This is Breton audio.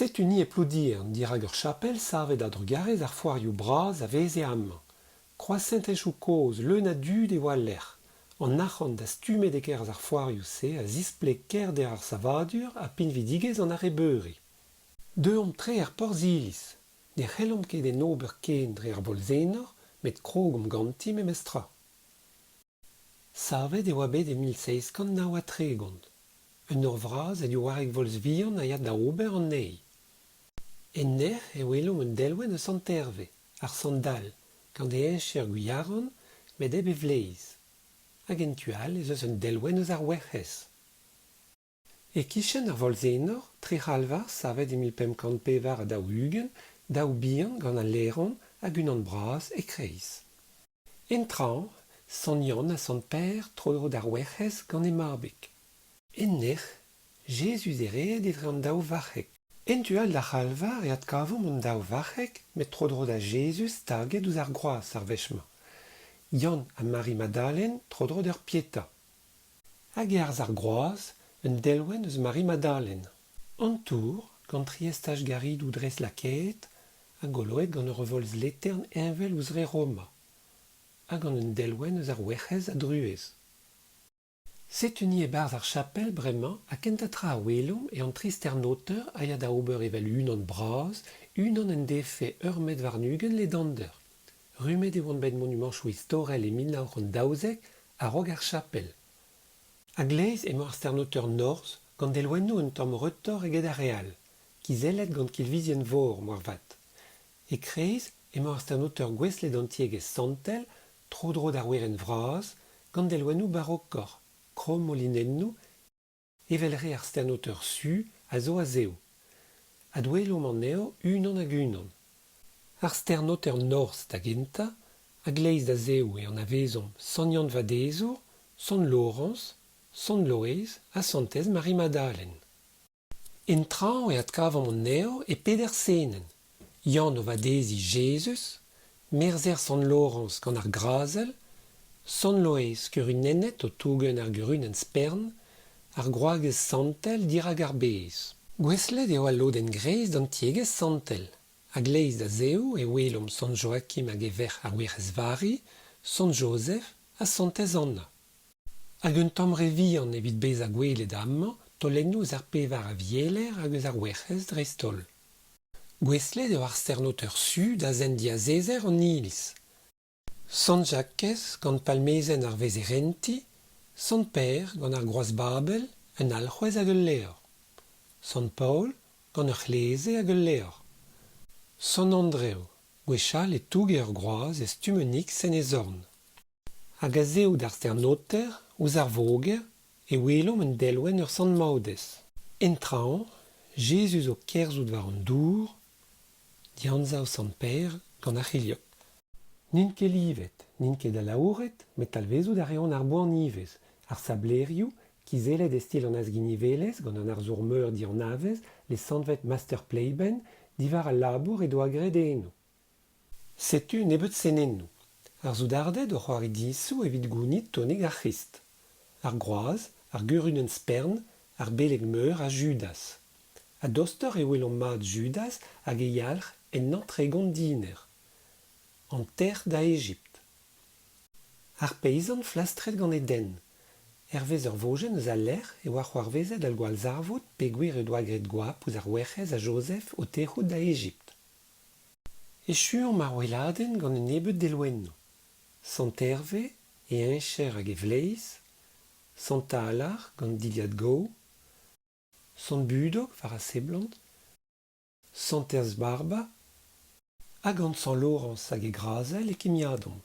Setu-ni e Ploudiern, dirak ur chapel savet a-drugarez ar foarioù bras a veze amañ. Kroashent-henchoù kozh leun a dud e oa al lec'h. An arc'hant dastumet e-kerzh ar foarioù-se a zispleg kaerder ar savadur ha pinvidigezh an arrebeuri. Deuomp tre er porzh-iliz. Ne c'hellomp ket en ober ken dre ar volz-enor, met krogomp ganti memestra. Savet e oa bet e 1739. Un nor vras ha div wareg-volz vihan a ya da ober anezhi. En nec'h e welomp un delwenn eus Sant Herve, ar sant dall, gant e heñcher Gwiaran, met hep e vleiz. Hag en tu all ez eus un delwenn eus ar Werc'hez. E-kichen ar volz-enor, tri c'halvar savet e 1544, daou bihan gant al laeron hag unan bras e-kreiz. En traoñ, Sant Yann ha Sant Pêr tro-dro d'ar Werc'hez gant he mabig. En nec'h, Jezuz ereet etre an daou varc'heg. En tu all d'ar c'halvar e adkavomp an daou varc'heg met tro-dro da Jezuz staget ouzh ar groaz ar wech-mañ. Yann ha Mari-Madalen tro-dro d'ur pieta. Hag e-harz ar groaz, un delwenn eus Mari-Madalen. An tour, gant tri estaj garidoù dreistlakaet ha goloet gant ur volz letern heñvel ouzh re Roma, ha gant un delwenn eus ar Werc'hez a Druez. Setu-ni e-barzh ar chapel bremañ ha kentañ tra a welomp eo an tri stern-aoter a ya da ober evel unan bras, unan en defe ur metr warn-ugent ledander. Rummet e oant bet monumantoù istorel e 1912 a-raok ar chapel. A-gleiz emañ ar stern-aoter norzh gant delwennoù un tamm reutoc'h eget ar re all, kizellet gant kilvizien-vor moarvat. E-kreiz emañ ar stern-aoter gouestlet d'an tiegezh santel, tro-dro d'ar werenn vras, gant delwennoù barokoc'h, kromm o linennoù, evel re ar stern-aoter su a zo a-zehou. Adwelomp anezho unan hag unan. Ar stern-aoter norzh da gentañ, a-gleiz da zehou e anavezomp Sant Yann-Vadezour, Sant Lorañs, Sant Loeiz ha Santez Mari-Madalen. En traoñ e adkavomp anezho e peder senenn, Yann o vadeziñ Jezuz, merzher Sant Lorañs gant ar groazell, Sant Loeiz kurunennet o tougen ar gurunenn spern, ar gwragez santel dirak ar bez. Gouestlet eo al lodenn greiz d'an tiegezh santel. A-gleiz da zehou e welomp Sant Joakim hag e verc'h ar Werc'hez Vari, Sant Jozef ha Santez Anna. Hag un tamm re vihan evit bezañ gwelet amañ taolennoù eus ar pevar avieler hag eus ar Werc'hez dreist-holl. Gouestlet eo ar stern-aoter su da zen diazezer an iliz. Sant Jakez gant palmezenn ar vezherenti, Sant Pêr gant ar groaz Babel, un alc'hwez hag ul levr. Sant Paol gant ur c'hleze hag ul levr. Sant Andrev, gwechall e touge ur groaz e stumm un X en e zorn. Hag a-zehou d'ar stern-aoter, ouzh ar voger, e welomp un delwenn ur sant Maodez. En traoñ, Jezuz o kerzhout war an dour, dianzav sant Pêr gant ar c'hilhog. N'int ket livet, n'int ket alaouret, met talvezout a reont ar boan ivez. Ar sablerioù, kizellet e stil an azginivelezh gant an arzour meur dianavez, lesanvet Master Pleiben, diwar al labour he doa graet eno. Setu un nebeud senennoù. Ar soudarded o c'hoari diñsoù evit gounit tonig ar C'hrist. Ar groaz, ar gurunenn spern, ar beleg meur ha Judaz. A-dostoc'h e welomp mat Judaz hag e yalc'h ennañ 30 diner. An tec'h da Ejipt. Ar peizant flastret gant e denn. Hervez ur vojenn eus al lec'h e oa c'hoarvezet al gwallzarvoud peogwir he doa graet goap ouzh ar Werc'hez ha Jozef o tec'hout da Ejipt. Echuomp ar weladenn gant un nebeud delwennoù. Sant Herve, e heñcher hag e vleiz, Sant Alar gant dilhad gov, Sant Budog war a seblant, Santez Barba, ha gant Sant Lorañs hag e Grazel e kimiadomp.